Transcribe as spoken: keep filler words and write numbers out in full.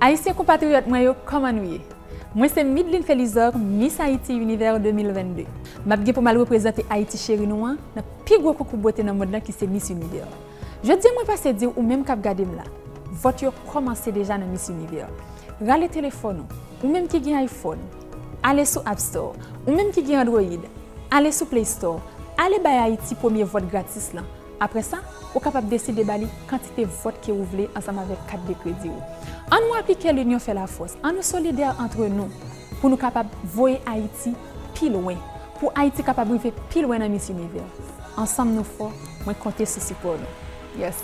Ayisyen konpatriyòt mwen yo, kòman nou ye? Mwen se Midline Felizor, Miss Haïti Univers de mil vennde. M ap gen pou m al reprezante Ayiti cheri nou an nan pi gwo konkou bote nan mond lan ki se Miss Univers. Jodi a mwen pase di w, ou menm k ap gade m la, vòt yo kòmanse deja nan Miss Univers. Rale telefòn ou, ou menm ki gen iPhone, ale sou App Store, ou menm ki gen Android, ale sou Play Store, ale bay Ayiti premye vòt gratis lan. Apre sa, ou kapab deside ba li kantite vòt ke ou vle ansanm avèk kat de kredi ou. Ann nou aplike, linyon fè lafòs. Ann nou solidè antre nou pou nou kapab voye Ayiti pi lwen, pou Ayiti kapab rive pi lwen nan Miss Univers. Ansanm nou fò, mwen konte sou sipò nou. Yes.